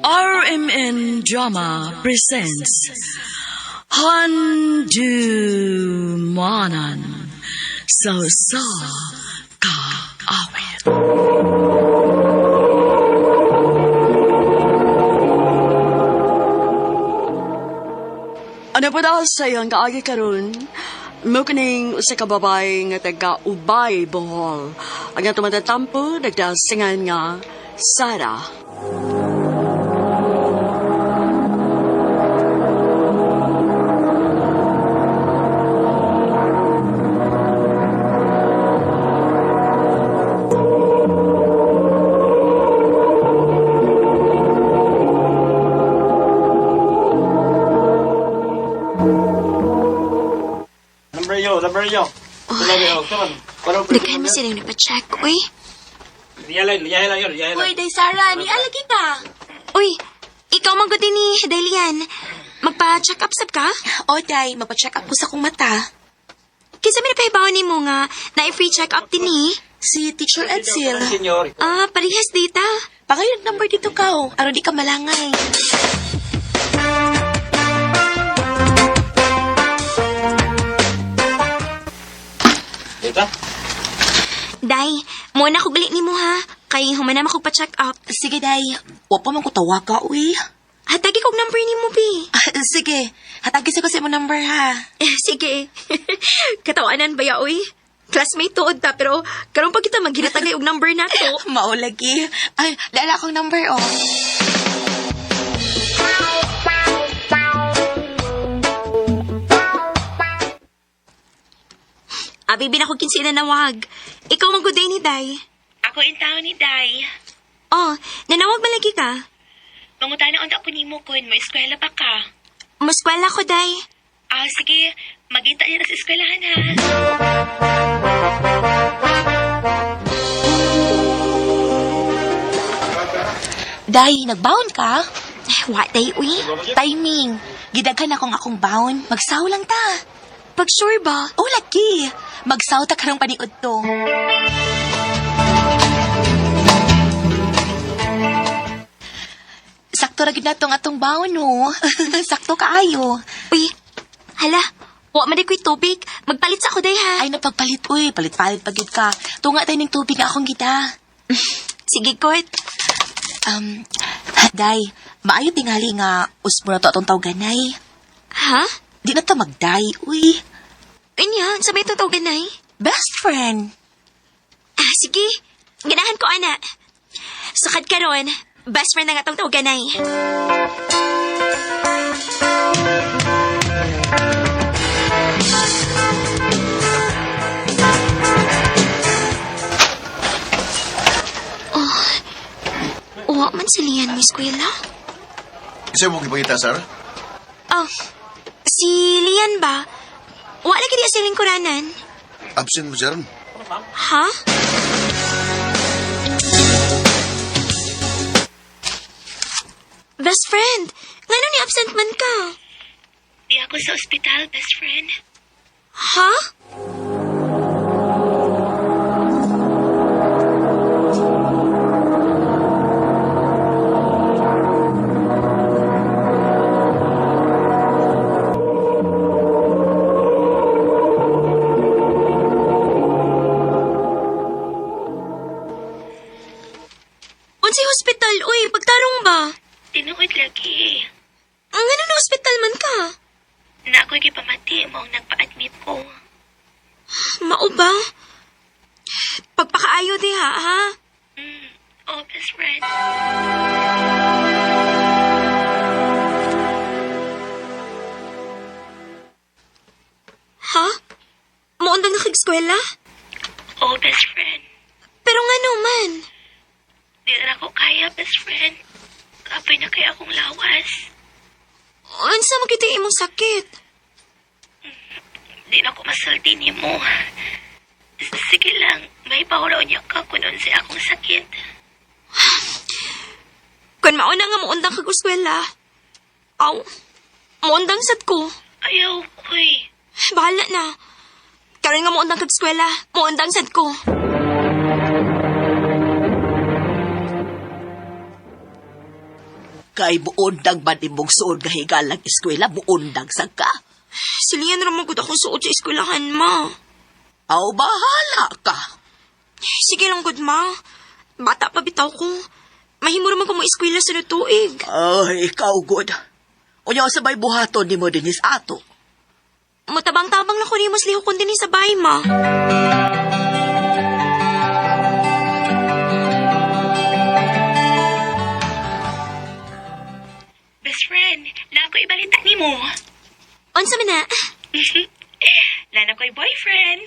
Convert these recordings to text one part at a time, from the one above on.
RMN Drama presents Handu Manan So Sa Ka Awit. Ano po daw sa iyong kaagi karon? Mo kining usa ka babae nga taga Ubay, Bohol. Ang atong matatampo nagdasingan nga Sara. Number yo, number yo. Daghan mo silang napacheck, uy. Uy, Day Sara, ni alagi ka. Uy, ikaw man gud ni Delian. Magpa-check up sab ka? O, Day, magpa-check up ko sa kong mata. Kinsa may napahibaw nimo nga na free check up din ni? Si Teacher Edsel. Ah, parehas dita. Pakayon number dito ka, oh. Aron di ka malangay. Dita? Day, mo na ko gali nimo ha. Kay human na ko pa-check up. Sige, Day. Wa pa man ko tawaga, uy. Hatagi kog number nimo bi. Sige, hatagi sa ko sa imong number, ha. Eh, sige. Katawanan ba ya, uy? Classmate tuod ta, pero karon pa kita maghinatagay og number nato. Maulagi. Ay, dala akong number, oh. Abi bin ako kinsi na nawag. Ikaw man gud ni Day. Ako in town ni Day. Oh, nanawag man lagi ka. Mangutana unta ko nimo kun mo eskwela pa ka. Muskwela ko, Day. Ah, sige. Magita niya sa eskwelahan, ha. Day, nagbaon ka? Eh, wa, Day, uy. Timing. Gidaghan akong akong baon. Magsaw lang ta. Pag sure ba? O, lagi. Magsaw ta karong paniud to. Sakto ra gid na tong atong baon, no? Sakto kaayo. Uy, hala. Wa man di ko'y tubig. Magpalit sa ako, Day, ha? Ay, napagpalit, uy. Palit-palit pag gid ka. Tunga tayo ng tubig nga akong gita. Sige, Kurt. Um, Day, maayo tingali nga usmo na to atong tawganay. Ha? Di na ta magday, uy. Unya, sabay itong tawagan, Nay. Best friend. Ah, sige. Ganahan ko, ana. Sukad karon, best friend na nga tong tawagan, Nay. Oh, wa man si Lian mo eskwela. Isa mo gipangita, sir? Oh, si Lian ba? Wa lagi diya sa lingkuranan. Absent mo, sir. Ha? Best friend, ngano ni absent man ka? Di ako sa ospital, best friend. Ha? Unsay hospital, uy, pagtarong ba? Tinuod lagi. Ngano na hospital man ka? Na ako'y gipamati mo ang nagpa-admit ko. Mao ba? Pagpakaayo diha, ha? Mm. Oh, best friend. Ha? Muundang na kag-eskwela? Oh, best friend. Pero ngano man? Di na ako kaya, best friend. Kapoy na kaya akong lawas. Unsa man kita imong sakit? Di na ako masulti ni mo. Sige lang, may pahuraw niya ka kung unsay akong sakit. Kun mauna nga muundang kag eskwela. Aw, muundang sad ko. Ayaw, uy. Bahala na. Karon nga muundang kag eskwela, muundang sad ko. Kay buundag man imong suod nga higalang eskwela, buundag sa ka. Silian ra man gud akong suod sa eskwelahan, ma. Aw, bahala ka. Sige lang gud, ma. Bata pa bitaw ko. Mahimo ra man ko mo eskwela sa tuig. Ay, ikaw gud. Unya sa may buhaton nimo dinis ato. Mutabang-tabang na ko nimo sa lihok dinhi sa bahay, ma. Best friend, na ako ibalita nimo. Unsa man na? Lana ko'y boyfriend.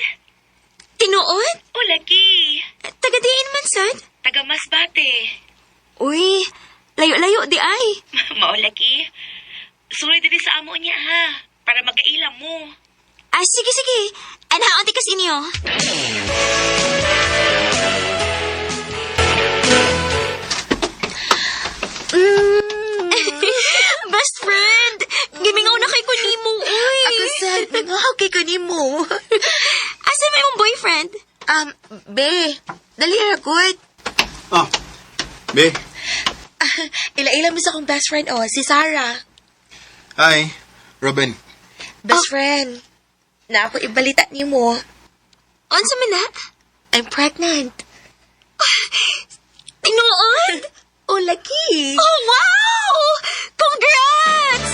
Tinuod? O lagi. Taga diin man sad? Taga Masbate. Uy, layo-layo di ay. Mao lagi. Suloy diri sa amo niya ha. Para magkaila mo. Ah, sige, sige. Anaon ti kas inyo. Best friend! Gimingaw na kay kunimo, uy! Ako sad, mingaw kay ko nimo. Asa may imong boyfriend? Be, dali ra good. Ah, be. Ila-ila mo sa akong best friend, oh, si Sarah. Hi, Robin. Best friend, na ako ibalita nimo. Unsa man na? I'm pregnant. Tinuod? Oh, lagi. Oh, wow! Congrats!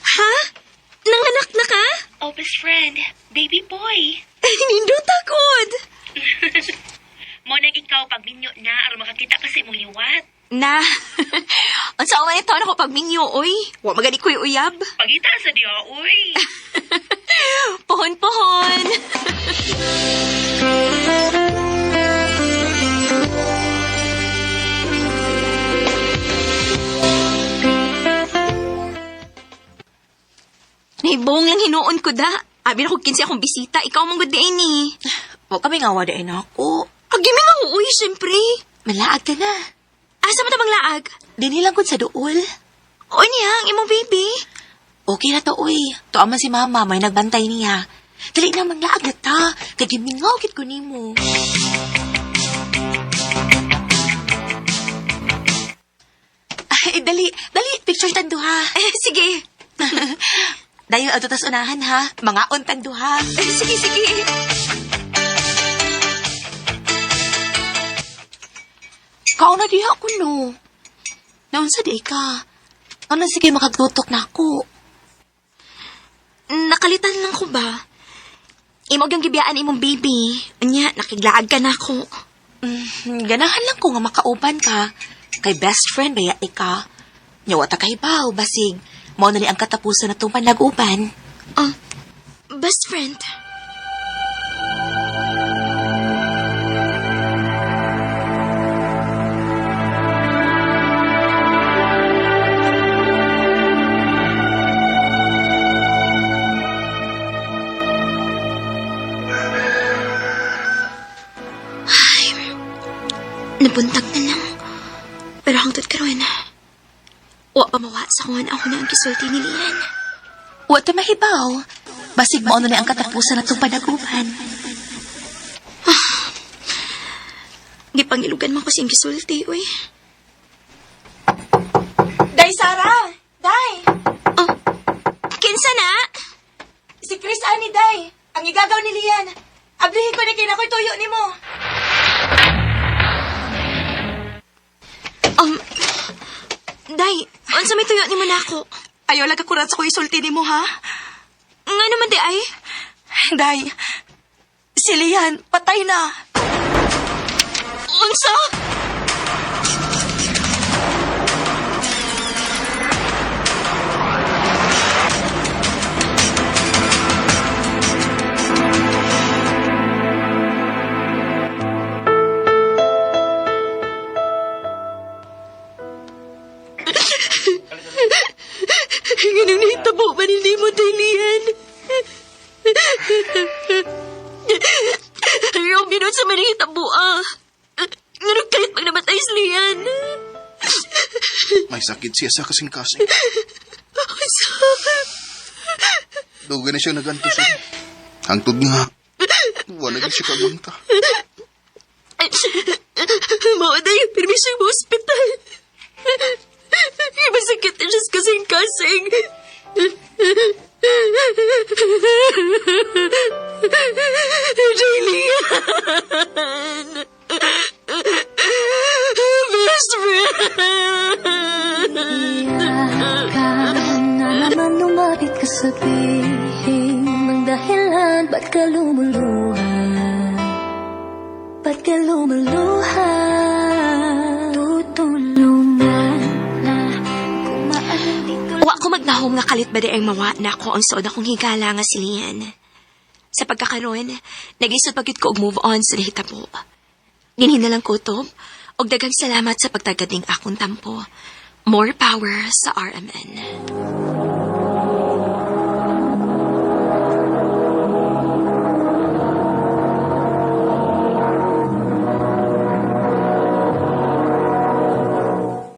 Ha? Nanganak na ka? Oh, best friend. Baby boy. Nindot akod. Mo nang ikaw pag minyo na aron makakita ka sa imong liwat. Na. Unsa man itaw na ko pagminyo, oy. Wa magani ko'y uyab. Pagita sa diya, uy. Pohon-pohon. Nahibong lang hinuon ko da. Abi na ko 15 akong bisita. Ikaw mong good day ni. Wa kami nga wala na ako. Pag-giming ako, uy, syempre. Malaag ka na. Asa mo tabang laag? Dinhi lang gud sa duol. O niya, ang imong baby. Okay na to, uy. Tuwa man si mama, may nagbantay niya. Dali na manglaag na ta. Kay gimingaw kit ko nimo. Ay, dali, dali, picture tang duha. Eh, sige. Dayon ato tas unahan ha. Mga untang duha. Eh, sige, sige. Kauna diha ko no. Naunsa di ka. Ano sige makagtutok na ako. Nakalitan lang ko ba? Imog yung gibiyaan imong baby. Unya, nakiglaag ka na ako. Ganahan lang ko nga makauban ka. Kay best friend baya ika. Nyawa ta kay baw, basig. Mao na ni ang katapusan na itong panag-uban. Oh, best friend. Ay, nabuntag na lang. Pero hangtod karon, wa pa mawa sa kung ako na ang gisulti ni Lian. Wa ta mahibaw. Basig mao na ni ang katapusan na itong panag-uban. Gipangilugan man ko siyang gisulti, uy. Day, Sarah! Day! Oh, kinsa na? Si Chris ani, Day! Ang igagaw ni Lian. Ablihin ko ni kinakoy tuyo nimo. Day, unsa may tuyo nimo nako? Ayaw lang kakurat sa ko isulti nimo, ha? Nga naman di ay? Day, si Lian, patay na. Unsa? Ganun nahitabo ba ni Limo Dalian? Robin, sa manahitabo ah. Nganong kalit pag namatay si Lian? May sakit siya sa kasing-kasing. Unsa? Dugay na siya nagantos eh. Hangtod nga. Wala na siya kagwanta. Mao na yung permiso mo ospital. Masakit na siya sa kasing-kasing. Jaylene! Best friend! Ka na naman lumapit ka, sabihin ang dahilan ba't ka lumuluha. Ba't ka lumuluha? Tutulungan na kung maaari dito. Wa ko magnahom nga kalit ba di ang mawa na ako ang suod akong higala nga si Lian. Sa pagkakaroon, naglisod pagit ko og move on sa nahitabo. Dinhi na lang kutob, og daghang salamat sa pagtagad ning akong tampo. More power sa RMN.